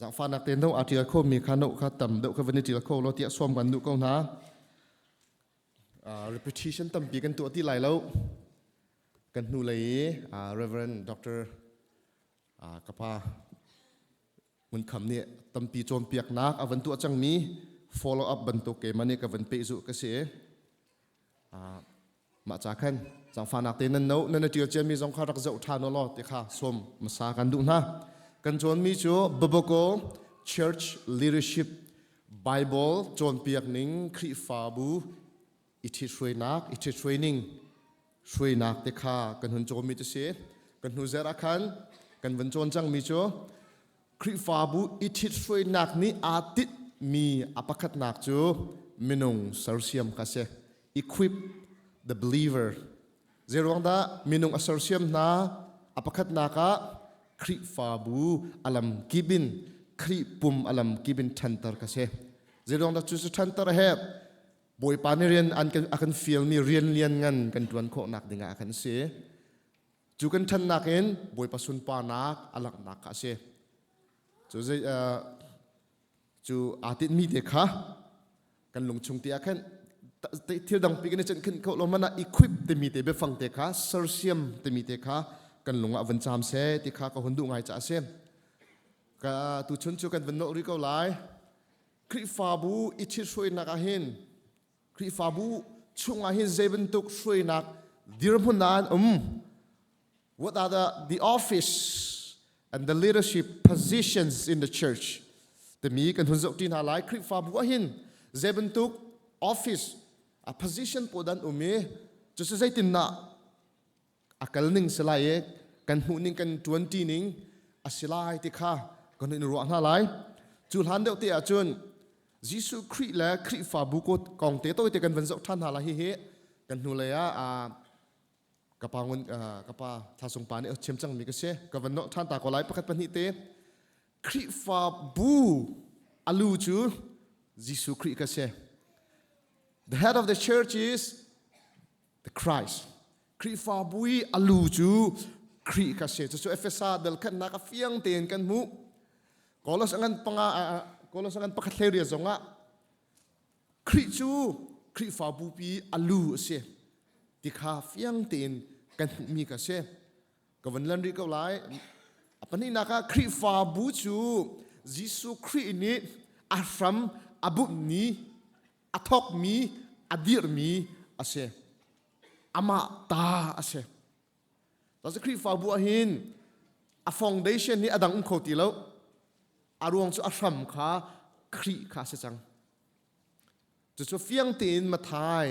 Zaangfahnak tein no aa ṭial khomi kha no kha tam deuh kha van i ṭial kho law tiah sawm kan duh ko hna. Repetition tampi kan tuah ti lai lo. Kan hnulei i Reverend Dr. Kapa Ngun Kham nih tampi cawnpiaknak a van tuah cangmi follow up bantuk keimah nih ka van pehzuh ka si. Mah ca khan zaangfahnak te nan no nan i ṭial ciami zong kha rak zoh ṭhan u law ti kha sawm hmasa kan duh hna. Kan cawnmi cu Biblical Church Leadership Bible cawnpiak ning Khrihfabu i ṭhithruainak i ṭhithruaining hruainak te kha kan hun cawnmi cu si. Kan hnu zer ah khan kan vun cawn cangmi cu Khrihfabu i ṭhithruainak nih aa tinhmi a pakhatnak cu minung sersiam kha si. Equip the believer. Zeiruang dah minung a sersiam hna? A pakhatnak ah Khrihfabu a lam kip in Khrih pum a lam kip in ṭhanter ka si. Zeiruang dah cu cu ṭhanter a herh? Bawipa nih rian an kan, a kan fialmi rian lian ngan kan ṭuan khawhnak dingah a kan si. Cu kan ṭhannak in Bawipa sunparnak a langhnak kha a si. Cu zei cu aa tinhmi te kha kan lungchung te ah khan thil dangpi kan i cenh khin kho lo man ah equip timi te biafang te kha sersiam timi te kha kan lung ah van caam seh ti kha ka hun duh ngai caah a si. Ka tuchun cu kan van nolh rih ko lai. Khrihfabu i ṭhithruainak ah hin Khrihfabu chungah hin zei bantuk hruainak dirhmun ah an um? What are the office and the leadership positions in the church? Timi kan hun zoh ṭi hna lai. Khrihfabu ah hin zei bantuk office, a position pawl dan um i cucu zeitindah a kal ning si lai i kan hmuh ning kan ṭuan ṭi ning a si lai ti kha kan in ruah hna lai. Cu hlan deuh te ahcun Jesuh Khrih le Khrihfabu kong te tawite kan van zoh ṭhan hna lai hihi kan hnulei ah ka pa ngun ka pa Thlasung pa nih a chim cangmi ka si ka van nolh ṭhan ta ko lai pakhat pahnih te Khrihfabu a lu cu Jesuh Khrih ka si The head of the church is the Christ. Khrihfabu i a lu cu Khrih kha si. Cucu Efesa dal khatnak a fiang tein kan hmuh. Kolos ngan panga Kolos ngan pakhat hlei riat zongah Khrih cu Khrihfabu pi a lu a si ti kha fiang tein kan hmuhmi ka si. Ka van lan rih ko lai. A pahnihnak ah Khrihfabu cu Jesuh Khrih nih a hram a bumhmi a thawkmi a dirhmi a si amah ta a si Cun Khrihfabu ah hin a foundation hi a dang um kho ti lo a ruang cu a hram kha Khrih kha a si cang cucu fiang tein Mathai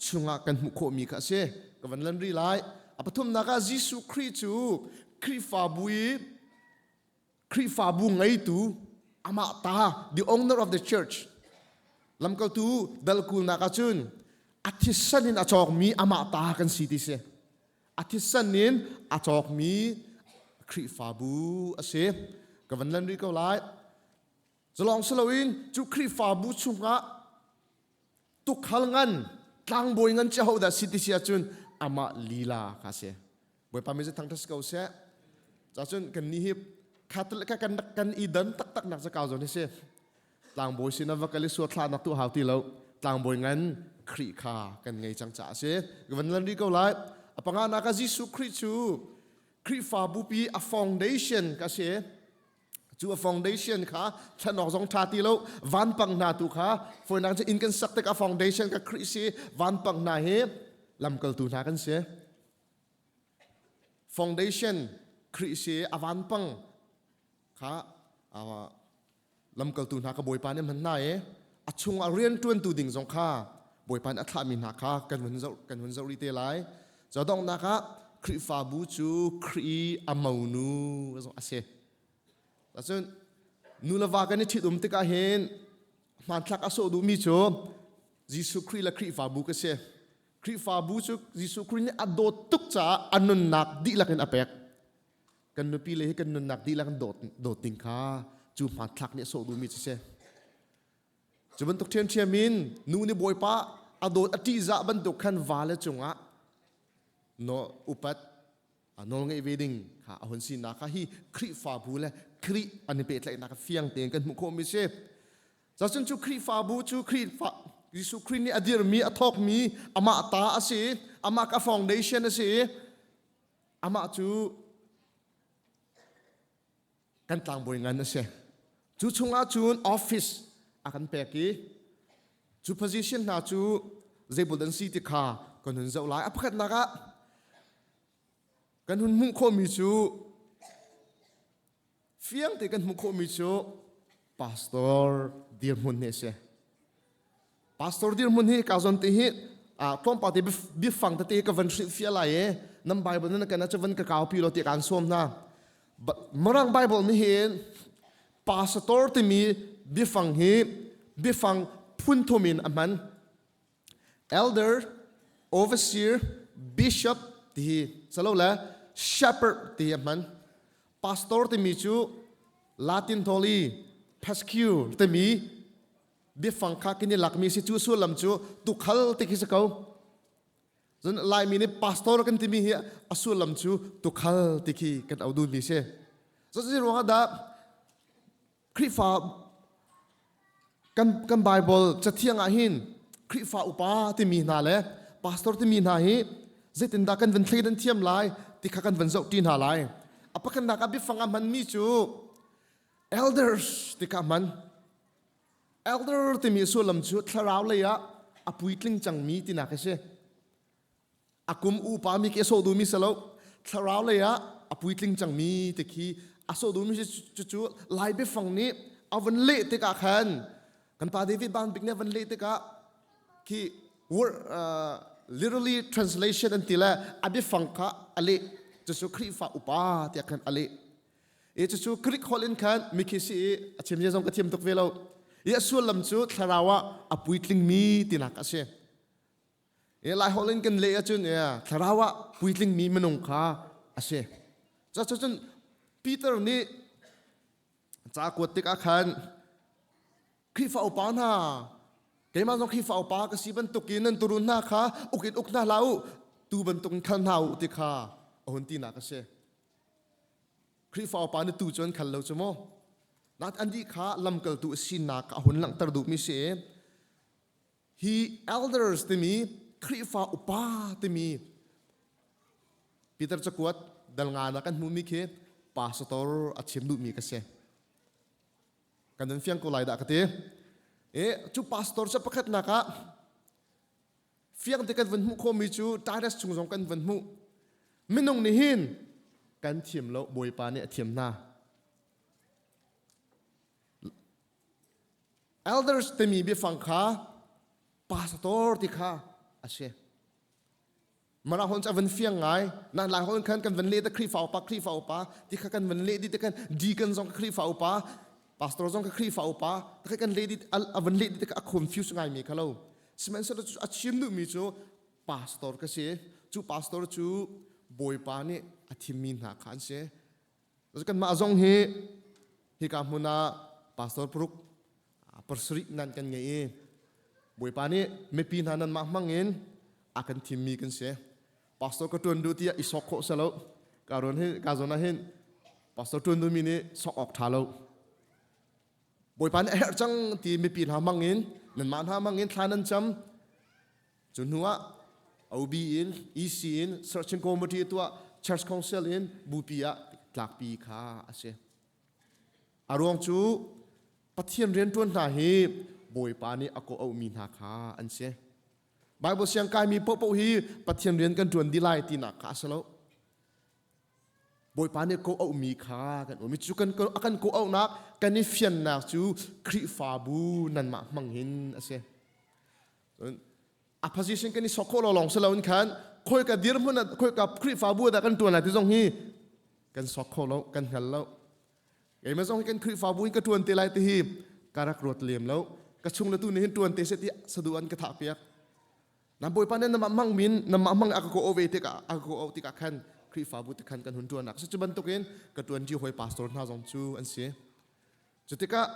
chungah kan hmuh khawhmi kha a si ka van lan rih lai a pathumnak ah Jesuh Khrih cu Khrihfabu i Khrihfabu ngeitu amah ta the owner of the church lamkaltu dalkulnak ahcun a thisen in a cawkmi amah ta kan si ti si a thisen in a cawkmi Khrihfabu a si ka van lan rih ko lai Zulong siloin cu Khrihfabu chungah tukhal ngan tlangbawi ngan cu hodah si ti si ahcun amah lila kha si Bawipa min thangṭhat ko seh cacun kan nih hi Catholic kha kan kan i dan taktak nak zakau zawn hi si tlangbawi sin va kal i suat thlah nak tu hau ti lo tlangbawi ngan Khrih kha kan ngei cang caah si van lan rih ko lai a panga nak ah Jesuh Khrih cu Khrihfabu pi a foundation ka si Cu a foundation kha thlen awk zong ṭha ti lo vanpang hna tu kha fawinak cu inn kan sak tik a foundation ka Khrih si vanpang hna hi lamkaltu hna kan si. Foundation Khrih si a vanpang kha lamkaltu hna ka Bawipa nih hman hna i a chungah rianṭuantu ding zong kha Bawipa nih a thlahmi hna kha kan hun zoh kan hun zoh rih te lai. Codonghnak ah Khrihfabu cu Khrih a monu zong a si. Cun nu le va kan i ṭhitum tikah hin hmanthlak a sawh duhmi cu Jesuh Khrih le Khrihfabu ka si. Khrihfabu cu Jesuh Khrih nih a dawt tuk caah a nunnak dihlak in a pek. Kan nupi le hi kan nunnak dihlak in dawt, dawt ding kha cu hmanthlak nih a sawh duhmi cu si. Cu bantuk ṭhiamṭhiam in nu nih Bawipa a dawt a ṭihzah bantuk khan vale cungah no upat. Nawl ngeih ve ding kha a hun sinak kha hi Khrihfabu le Khrih an i pehtlaihnak fiang tein kan hmuh khawhmi si. Cun cu Khrihfabu cu Khrihfa Jesuh Khrih nih a dirmi a thawkmi amah ta a si amah ka foundation a si amah cu kan tlangbawi ngan a si. Cu chungah cun office a kan pek i cu position hna cu zeibul an si ti kha kan hun zoh lai. A pakhatnak ah kan hun hmuh khawhmi cu fiang te kan hmuh khawhmi cu pastor dirhmun hi a si. Pastor dirhmun hi ka zon te hi tlawmpal te biafang tete ka van hrilhfiah lai i nan Bible nan kan ah van ka kaupi lo ti kaan sawm hna. Mirang Bible nih hin pastor timi biafang hi biafang phun thum in a hman. Elder, overseer, bishop ti hi salo le shepherd ti hi a hman. Pastor timi cu Latin tholi pascure timi biafang kha kan i lakmi si cu sullam cu tukhal ti khi si ko cun laimi nih pastor kan timi hi a sullam cu tukhal ti khi kan au duhmi si cuti ruangah dah Khrihfa kan kan Bible cathiang ah hin Khrihfa upa timi hna le pastor timi hna hi zeitindah kan van thleidan thiam lai ti kha kan van zoh ṭi hna lai a pakhatnak ah biafang a hmanmi cu elders ti kha hman Elder timi sullam cu thlarau lei ah a puitling cangmi tinak a si. A kum upa mi khi a sawh duhmi si lo. Thlarau lei ah a puitling cangmi ti khi a sawh duhmi si cu Lai biafang nih a van leh tikah khan kan pa David Ban Bik nih a van leh tikah khi word literally translation an ti le a biafang kha a leh cucu Khrihfa upa tiah khan a leh. I cucu Greek holh in khan mikhi si i a chim zong ka thiam tuk ve lo. I a sullam cu thlarau ah a puitlingmi tinak a si. I Lai holh in kan leh ahcun thlarau ah puitlingmi minung kha a si. Cucun Peter nih ca kuat tikah khan Khrihfa upa hna keimah zong Khrihfa upa ka si bantukin nan turun hna kha uk in uk hna hlah u tu bantukin khal hna u ti kha a hun tinak a si. Khrihfa upa nih tu cu an khal lo cu mu. Nat an dih kha lamkaltu a sinak a hun langhter duhmi si. Hi elders timi Khrihfa upa timi Peter cakuat dal nga na kan hmuhmi khi pastor a chim duhmi ka si. Kan nan fiang ko lai dah ka ti. E cu pastor cu pakhatnak ah Fiang te kan van hmuh khawhmi cu Titus chung zong kan van hmuh. Minung nih hin kan thiam lo Bawipa nih a thiam hna. Elders timi biafang kha pastor ti kha a si. Mara hon cu a van fiang ngai. Na lai hon khan kan van leh te Khrihfa upa Khrihfa upa ti kha kan van leh di te kan deacon zong ka Khrihfa upa pastor zong ka Khrihfa upa te kan leh di a van leh di te a confuse ngai mi kha lo. Sihmanhsehlaw cu a chim duhmi cu pastor ka si. Cu pastor cu Bawipa nih a thimmi hna kha an si. Kanmah zong hi hika hmun ah pastor paruk pasarih nan kan ngei i Bawipa nih mipi hna nanmah hmang in a kan thimmi kan si. Pastor ka ṭuan duh tiah i sok khawh si lo. Ka ruan hi ka zawn ah hin pastor ṭuan duhmi nih sok awk ṭha lo. Bawipa nih a herh cang ti mipi hna hmang in nanmah hna hmang in thla nan cam. Cu hnu ah OB in EC in Searching Committee tuah Church Council in bupi ah tlakpi kha a si. A ruang cu Pathian rianṭuan hna hi Bawipa nih a kawh auhmi hna kha an si. Bible siang kaimi paohpaoh hi Pathian rian kan ṭuan dih lai tinak kha a si lo. Bawipa nih kawh auhmi kha kan um i cu kan a kan kawh auhnak kan i fiannak cu Khrihfabu nanmah hmang hin a si. A position kan i sok khawh lo lawng si loin khan khawika dirhmun ah khawika Khrihfabu dah kan ṭuan lai ti zong hi kan sok kho lo kan hngal lo. Keimah zong hi kan Khrihfabu in ka ṭuan te lai ti hi ka rak ruat lem lo. Ka chung le tu nih hin ṭuan te seh ti sadu an ka thah piak. Na Bawipa nih namah mang min namah mang a ka kawh ve tikah a ka kawh tikah khan Khrihfabu te khan kan hun ṭuan cu bantukin ka ṭuanṭi hawi pastor hna zong cu an si. Cu tikah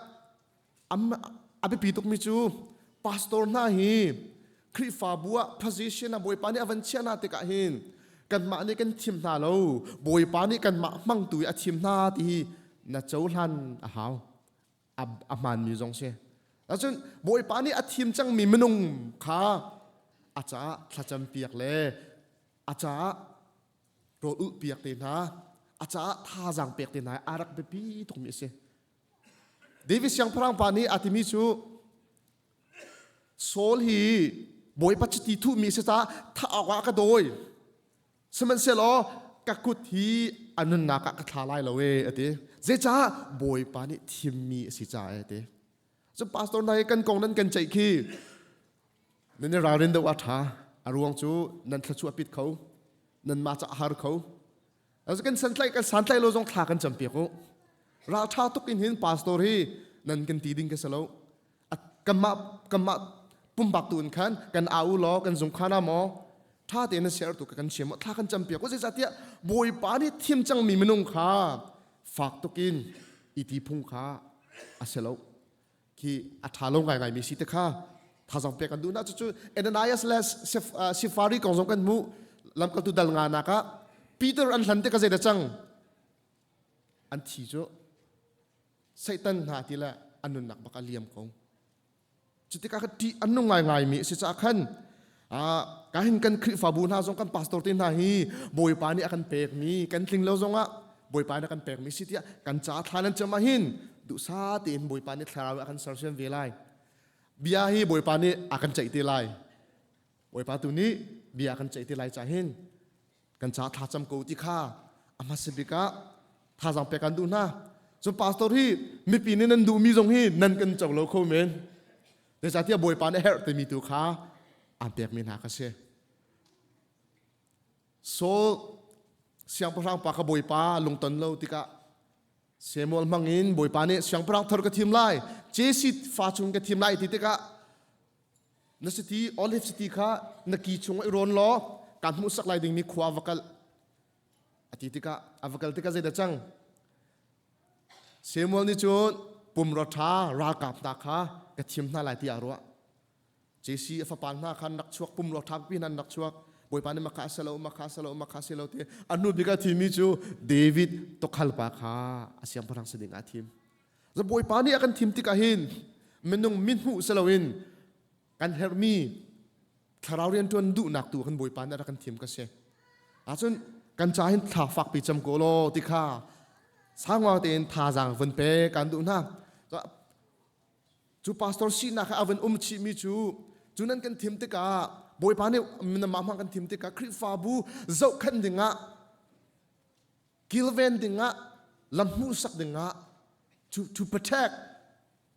a biapi tukmi cu pastor hna hi Khrihfabu ah position ah Bawipa nih a van chiah hna tikah hin Kanmah nih kan thim hna lo. Bawipa nih kanmah hmangtu i a thim hna ti hi na cohlan a hau. A hmaanmi zong si. Ahcun Bawipa nih a thim cangmi minung kha a caah thlacam piak le a caah rawl ulh piak te hna, a caah thazaang pek te hna a rak biapi tukmi a si. David siangpahrang pa nih a timi cu Saul hi Bawipa chiti thuhmi si caah thah awkah ka dawi. Sihmanhsehlaw ka kut hi a nunnak ah ka thla lai lo ee a ti. Zeicah Bawipa nih thimmi a si caah a ti. Cun pastor hna hi kan kong nan kan ceih khi nan i ralrin deuh a ṭha. A ruang cu nan thluachuah pit kho, nanmah ca a har kho. Kan santlaih kan santlaih lo zong thla kan campiak u. Ralṭha tuk in hin pastor hi nan kan ti ding ka si lo. Kanmah kanmah pumpak tu in khan kan au law kan zung khan ah maw ṭha tein na share tu kan chim thla kan campiak u. Zeicahtiah Bawipa nih thim cangmi minung kha fak tuk in i ti phung kha a si lo. Khi a ṭha lo ngaingaimi si te kha thazang pek kan duh na cucu Ananias le Sifari kong zong kan hmuh lamkaltu dal nga nak ah Peter an hlan te ka zei da cang an thi cu Satan hna ti le an nunnak bak a liam ko cutikah ka ṭih an nung ngaingaimi a si caah khan ka hin kan Khrihfabu hna zong kan pastor te hna hi Bawipa nih a kan pekmi kan tling lo zongah Bawipa nih a kan pekmi si tiah kan ca thla nan cam ahhin duhsa tein Bawipa nih thlarau a kan sersiam ve lai bia hi Bawipa nih a kan ceih te lai Bawipa tu nih bia kan ceih te lai ca hin kan ca thla cam ko ti kha a hmasa bik ah thazaang pek kan duh hna cun pastor hi mipi nih nan duhmi zong hi nan kan co lo kho men zeicahtiah Bawipa nih herh timi tu kha aan pekmi hna ka si Saul siangpahrang pa kha Bawipa lungton lo tikah Samuel hmangin Bawipa nih siangpahrang thar ka thim lai Jesse fa chung ka thim lai ti tikah na city olive city kha na ki chung i rawn law kaan hmuhsak lai dingmi khua va kal a ti tikah a va kal tikah zeidah cang Samuel nih cun pumrua ṭha ralkap hna kha ka thim hna lai tiah a ruah Jesse a fapa hna khan rak chuak pumrua ṭha pipi hna rak chuak Bawipa nih makha selo makha selo makha selo ti a hnu bik a thimi cu David tukhal pa kha a siangpahrang si ding ah a thim Bawipa nih a kan thim tikah hin minung mithmuh si loin kan herhmi thlarau rianṭuan duhnak tu kan Bawipa nih a rak kan thim ka si. Ahcun kan ca hin thla fakpi cam ko law ti kha sangwa tein thazaang vun pe kan duh hna. Cu pastor sinak kha a vun um chihmi cu cu nan kan thim tikah Bawipa nih mah hmang kan thim tikah Khrihfabu zohkhenh dingah kilven dingah lam hmuhsak dingah to protect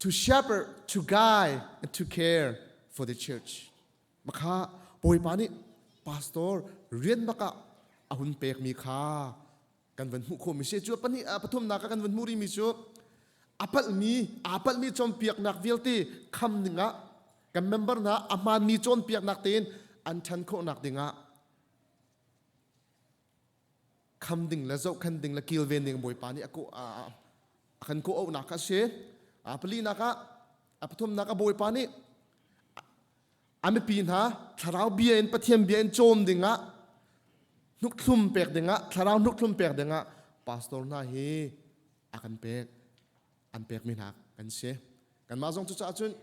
to shepherd to guide and to care for the church makha bawipa nih pastor rian bakah a hun pekmi kha kan van hmuh khawhmi si cu pahnih pathumnak ah kan van hmuh rihmi cu a palhmi aa palhmi cawnpiaknak vialte kham dingah kan member hna a hmaanmi cawnpiaknak tein an ṭhan khawhnak dingah kham ding le zohkhen ding le kilven ding Bawipa nih a kawh a kan kawh auhnak kha a si. A palinak ah a pathumnak ah Bawipa nih a mipi hna thlarau bia in Pathian bia in cawm dingah hnukhthlum pek dingah thlarau hnukhthlum pek dingah pastor hna hi a kan pek an pekmi hna kan si. Kanmah zong cucaah cun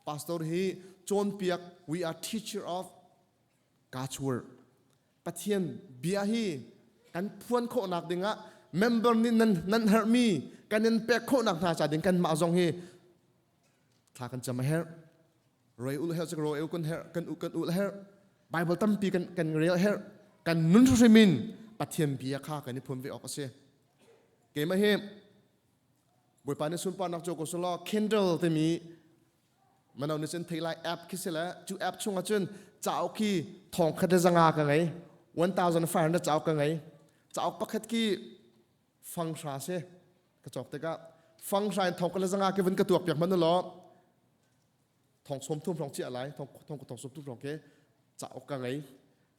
pastor hi cawnpiak we are teacher of God's word Pathian bia hi kan phuan khawhnak dingah member nih nan nan herhmi kan in pek khawhnak hna ca ding kanmah zong hi thla kan cam a herh roi ul herh cik roi kan herh kan u kan ul herh Bible tampi kan kan rel herh kan nun hrim in Pathian bia kha kan i phun ve awk a si keimah hi Bawipa nih sunparnak cu ko selaw Kindle timi Mano nih cun thei lai app khi si le cu app chungah cun cauk khi thong khat le zanga ka ngei 1500 cauk ka ngei cauk pakhat khi fang hra si ka cawk tikah fang hra in thong khat le zanga khi vun ka tuak piak hmanh law thong sawm thum hrawng chiah lai thong thong thong sawm thum hrawng khi cauk ka ngei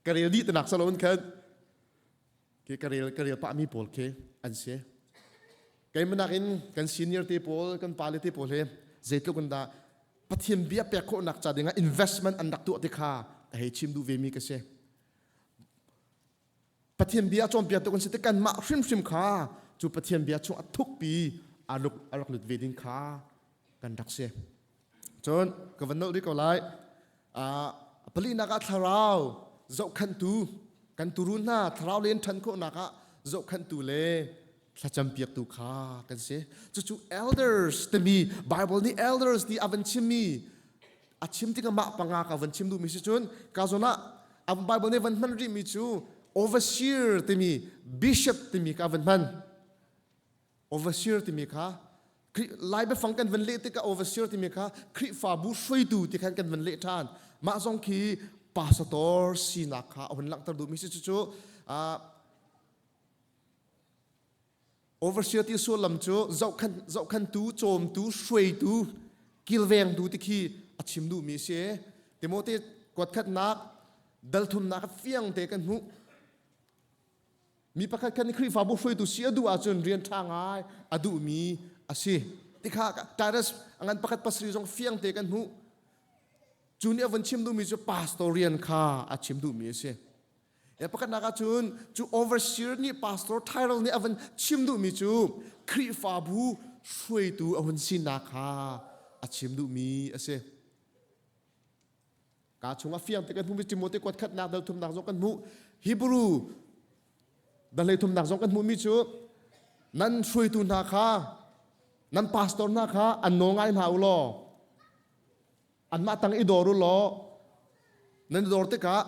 ka rel dih tanak salo in khan khi ka rel ka rel pahmi pawl khi an si keimah in kan senior te pawl kan pale te pawl he zeitluk in dah Pathian bia pek khawhnak ca dingah investment an rak tuah ti kha ka hei chim duh ve mi ka si. Pathian bia cawnpiaktu kan si ti kanmah hrimhrim kha cu Pathian bia chung a thukpi a rak lut ve ding kha kan rak si. Cun ka van nolh rih ko lai. Palinak ah thlarau zohkhanhtu kan turun hna thlarau len ṭhan khawhnak ah zohkhanhtu le thlacampiaktu kha kan si. Cucu elders timi Bible nih elders ti a van chimmi a chim tikah mah panga ka van chim duhmi si cun ka zawn ah a Bible nih van hman rihmi cu overseer timi bishop timi ka van hman. Overseer timi kha Lai biafang kan van leh tikah overseer timi kha Khrihfabu hruaitu ti khan kan van leh ṭhan. Mah zong khi pastor sinak kha a hun langhter duhmi si cucu overseer ti sullam cu zohkhan zohkhantu, cawmtu, hruaitu, kilvengtu ti khi a chim duhmi a si. Timote kuatkhatnak dal thumnak fiang te kan hmuh. Mi pakhat khat nih Khrihfabu hruaitu si a duh ahcun rian ṭha ngai a duhmi a si. Tikha Titus a ngan pakhat pasarih zong fiang te kan hmuh. Cu nih a vun chim duhmi cu pastor rian kha a chim duhmi a si. Ya pakhatnak ahcun cu overseer nih pastor title nih a vun chim duhmi cu Khrihfabu hruaitu a hun sinak kha a chim duhmi a si. Ka chungah fiang te kan hmuh Timote kuat khatnak dal thumnak zong kan hmuh. Hebrew dal hlei thumnak zong kan hmuhmi cu nan hruaitu hna kha nan pastor hna kha an nawl ngai hna u law anmah tang i dawr u law nan i dawr tikah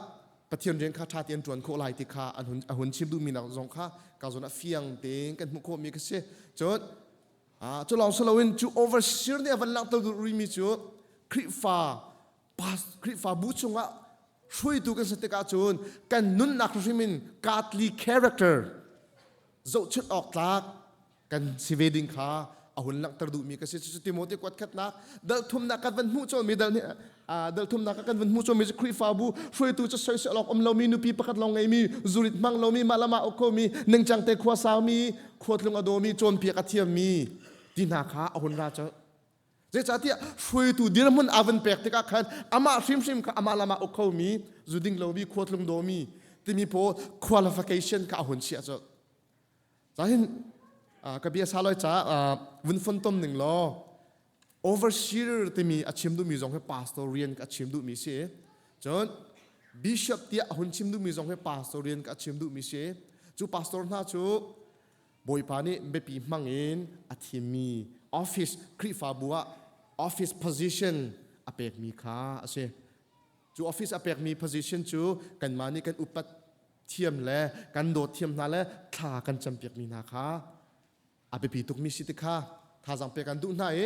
Pathian rian kha ṭha tein ṭuan khawh lai ti kha an hun a hun chim duhmi nak zong kha ka zawn ah fiang tein kan hmuh khawhmi ka si. Cun cu lawng si loin cu overseer nih a van langhter duh rihmi cu Khrihfa Khrihfabu chungah hruaitu kan si tikah cun kan nunnak hrim in godly character zohchunh awk tlak kan si ve ding kha a hun langhter duhmi ka si. Cucu Timote kuat khatnak dal thumnak kan van hmuh cawlmi dal dal thumnak kan van hmuh cawlmi cu Khrihfabu hruaitu cu soisel awk um lomi nupi pakhat lawng ngeimi zurit hmang lomi mah le mah uk khomi ningcang te khua saumi khuatlung a dawmi cawnpiak a thiammi ti hna kha a hun ra colh. Zeicahtiah hruaitu dirhmun a van pek tikah khan amah hrimhrim kha amah lamah uk khomi zuding lomi khuatlung dawmi timi pawl qualification kha a hun chiah colh. Cahin ka bia sa loi ca vun fontom ning law overseer timi a chim duhmi zong hi pastor rian ka chim duhmi si. Cun bishop tiah a hun chim duhmi zong hi pastor rian ka chim duhmi si. Cu pastor hna cu Bawipa nih biapi hmang in a thimmi office Khrihfabu ah office position a pekmi kha a si. Cu office a pekmi position cu kanmah nih kan upat thiam le kan dawt thiam hna le thla kan campiakmi hna kha a biapi tukmi si ti kha thazaang pek kan duh hna i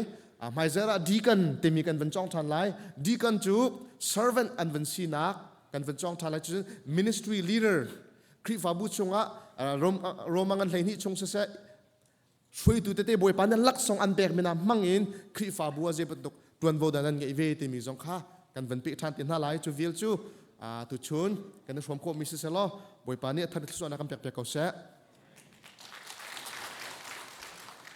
hmaizer ah deacon timi kan van cawng ṭhan lai. Deacon cu servant an van sinak kan van cawng ṭhan lai. Cun ministry leader Khrihfabu chungah Roma ngan 12 chung siseh hruaitu tete Bawipa nih laksawng an pek mi hna hmang in Khrihfabu ah zei bantuk ṭuanvo dah nan ngeih ve timi zong kha kan van peh ṭhan te hna lai. Cu vial cu tuchun kan i hrawm khawhmi siseh law Bawipa nih a thar thluachuahnak kan pek piak ko seh.